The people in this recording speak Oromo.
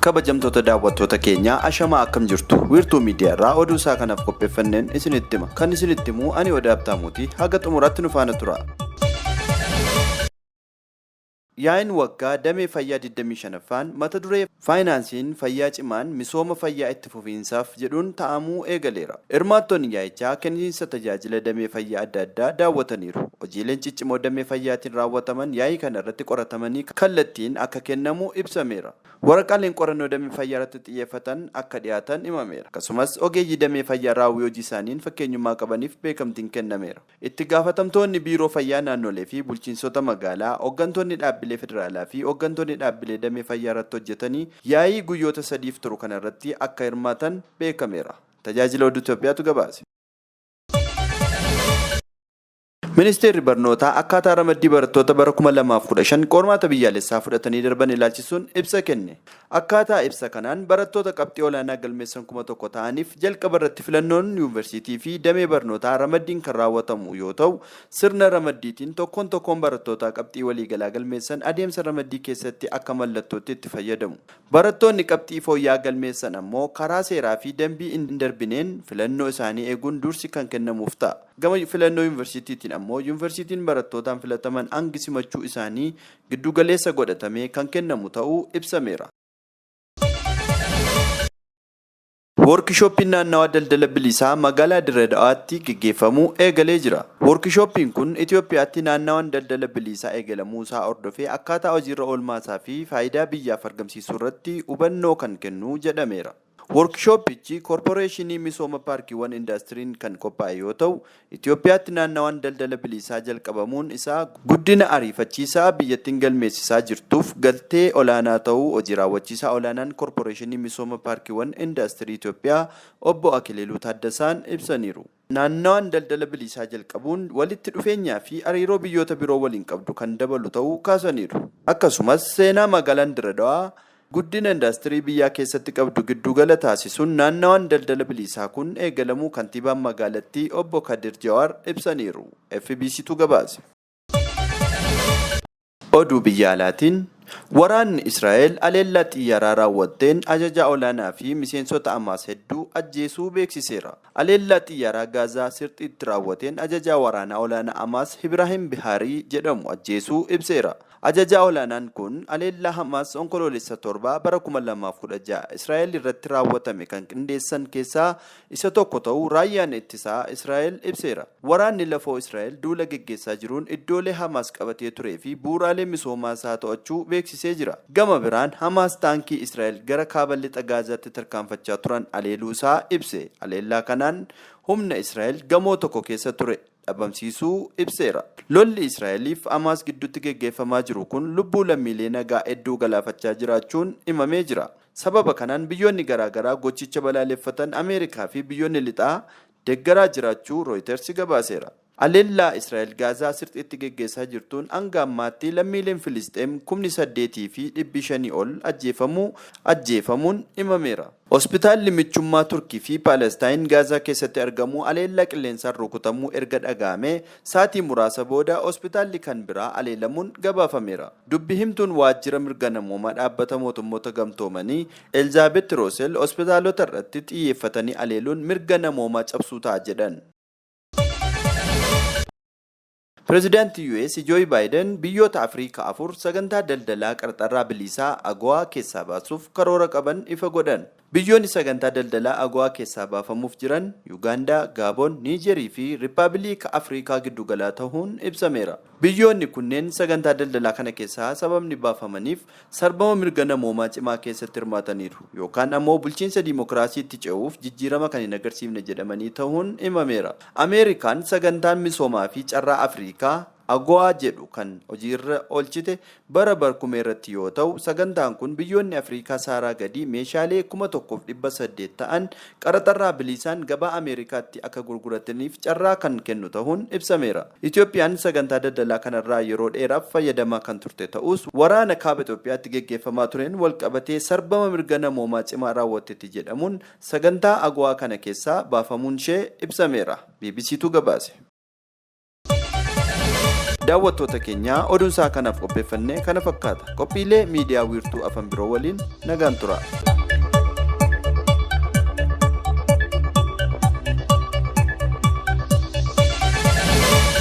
Kabajamtoota daawwattoota keenyaa ashamaa akkam jirtu wiirtuu miidiyaa irraa oduu isaa kanaaf qopheeffanneen isinitti hima kan isinitti himu ani Odaa Habtaamuuti haga xumuraatti nu faana tura. Yaa'iin waggaa damee fayyaa 25ffaan mata duree Faayinaansiin fayyaa cimaan misooma fayyaa itti fufiinsaaf jedhuun taa'amuu eegaleera. Hirmaattonni yaa'ichaa kenniinsa tajaajila damee fayyaa adda addaa daawwataniiru. Hojiileen ciccimoo damee fayyaatiin raawwataman yaa'ii kanarratti qoratamanii kallattiin akka kennamu ibsameera. Waraqaaleen qorannoo damee fayyaarratti xiyyeeffatan akka dhiyaatan himameera. Akkasumas ogeeyyii damee fayyaa raawwii hojii isaaniin fakkeenyummaa qabaniif beekamtiin kennameera. Itti gaafatamtoonni Biiroo Fayyaa naannolee fi bulchiinsota magaalaa, hoggantoonni dhaabbilee federaalaa fi hoggantoonni dhaabbilee damee fayyaarratti hojjetanii yaa'ii guyyoota sadiif turu kanarratti akka hirmaatan beekameera. Tajaajila Oduu Itoophiyaatu gabaase. Ministeerri Barnootaa akkaataa ramaddii barattoota bara 2015 qormaata biyyaalessaa fudhatanii darban ilaalchisuun ibsa kenne. Akkaataa ibsa kanaan barattoota qabxii olaanaa galmeessan 1000 ta'aniif jalqaba irratti filannoon yuunvarsiitii fi damee barnootaa ramaddiin kan raawwatamu yoo ta'u, sirna ramaddiitiin tokkoon tokkoon barattootaa qabxii waliigalaa galmeessan adeemsa ramaddii keessatti akka mallattootti itti fayyadamu. Barattoonni qabxii fooyya'aa galmeessan ammoo karaa seeraa fi dambii hin darbineen filannoo isaanii eeguun dursi kan kennamuuf ta'a. Gama filannoo yuunvarsiitiitiin ammoo yuunvarsiitiin barattootaan filataman hangi simachuu isaanii giddugaleessa godhatamee kan kennamu ta'uu ibsameera. Woorkishooppiin naannawaa daldala bilisaa magaalaa Dirre Dawaatti geggeeffamuu eegalee jira. Woorkishooppiin kun Itiyoophiyaatti naannawaan daldala biliisaa eegalamuusaa hordofee akkaataa hojiirra oolmaasaa fi faayidaa biyyaaf argamsiisurratti hubannoo kan kennu jedhameera. Woorkishooppichi Koorporeeshinii Misooma Paarkiiwwan Indaastiriin kan qophaa'e yoo ta'u, Itiyoophiyaatti naannawaan daldala bilisaa jalqabamuun isaa guddina ariifachiisaa biyyattiin galmeessisaa jirtuuf galtee olaanaa ta'uu Hojii Raawwachiisaa Olaanaan Koorporeeshinii Misooma Paarkiiwwan Indaastirii Itiyoophiyaa Obbo Akiliiluu Taaddasaan ibsaniiru. Naannawaan daldala bilisaa jalqabuun walitti dhufeenyaa fi hariiroo biyyoota biroo waliin qabdu kan dabalu ta'uu kaasaniiru. Akkasumas seenaa magaalaan Dirre Dawaa guddina indaastirii biyyaa keessatti qabdu giddugala taasisuun naannawaan daldala bilisaa kun eegalamuu kantiibaan magaalattii obbo Kadir Jawaar ibsaniiru. FBCtu gabaase. Oduu biyya alaatiin Waraanni Israa'el haleellaa xiyyaaraa raawwatteen ajajaa olaanaa fi miseensota Hamaas hedduu ajjeesuu beeksiseera. Haleellaa xiyyaaraa Gaazaa Sirxiitti raawwateen ajajaa waraanaa olaanaa Hamaas Ibraahim Bihaarii jedhamu ajjeesuu ibseera. Ajajaa olaanaan kun haleellaa Hamaas Onkoloolessa 7 bara 2016 Israa'el irratti raawwatame kan qindeessan keessaa isa tokko ta'uu Raayyaan Ittisaa Israa'el ibseera. Waraanni lafoo Israa'el duula geggeessaa jiruun iddoolee Hamaas qabatee turee fi bu'uuraalee misoomaa isaa to'achuu beeksisee jira. Gama biraan Hamaas taankii Israa'el gara kaaba lixa Gaazaatti tarkaanfachaa turan haleeluu isaa ibse. Haleellaa kanaan humna Israa'el gamoo tokko keessa ture dhabamsiisuu ibseera. Lolli Israa'eliif Hamaas gidduutti geggeeffamaa jiru kun lubbuu lammiilee nagaa hedduu galaafachaa jiraachuun himamee jira. Sababa kanaan biyyoonni garaa garaa gochicha balaaleffatan Ameerikaa fi biyyoonni lixaa deggaraa jiraachuu Rooyitersi gabaaseera. Haleellaa Israa'el Gaazaa Sirxiitti geggeessaa jirtuun hanga ammaatti lammiileen Filisxeem kumni 8 fi dhibbi 5 ol ajjeefamuu ajjeefamuun himameera. Hospitaalli michummaa Turkii fi Paalastaayin Gaazaa keessatti argamu haleellaa qilleensaan rukutamuu erga dhaga'amee saatii muraasa booda hospitaalli kan biraa haleelamuun gabaafameera. Dubbi himtuun waajjira mirga namoomaa Dhaabbata Mootummoota Gamtoomanii Elzaabeet Tiroosel hospitaalota irratti xiyyeeffatanii haleeluun mirga namoomaa cabsuu ta'a jedhan. Pirezidaantii US Jooy Baayiden biyyoota Afriikaa 4 sagantaa daldalaa qarxarraa biliisaa AGOA keessaa baasuuf karoora qaban ifa godhan. Biyyoonni sagantaa daldalaa AGOA keessaa baafamuuf jiran Yugaandaa, Gaaboon, Niijerii fi Rippaabiliika Afriikaa Giddugalaa tahuun ibsameera. Biyyoonni kunneen sagantaa daldalaa kana keessaa sababni baafamaniif sarbama mirga namoomaa cimaa keessatti hirmaataniiru yookaan ammoo bulchiinsa diimokiraasiitti ce'uuf jijjiirama kan hin agarsiifne jedhamanii tahuun himameera. Ameerikaan sagantaan misoomaa fi carraa Afriikaa, AGOA, jedhu kan hojiirra oolchite bara barkumee irratti yoo ta'u, sagantaan kun biyyoonni Afriikaa Saaraa gadii meeshaalee 1,800 ta'an qaraxarraa biliisaan gabaa Ameerikaatti akka gurgurataniif carraa kan kennu tahuun ibsameera. Itoophiyaan sagantaa daldalaa kanarraa yeroo dheeraaf fayyadamaa kan turte ta'us, waraana Kaaba Itoophiyaatti geggeeffamaa tureen walqabatee sarbama mirga namoomaa cimaa raawwattetti jedhamuun sagantaa AGOA kana keessaa baafamuunshee ibsameera. BBCtu gabaase. Daawwattoota keenya, oduun isaa kanaaf qopheeffannee kana fakkaata. Qophiilee miidiyaa Wiirtuu afan biroo waliin nagaan tura.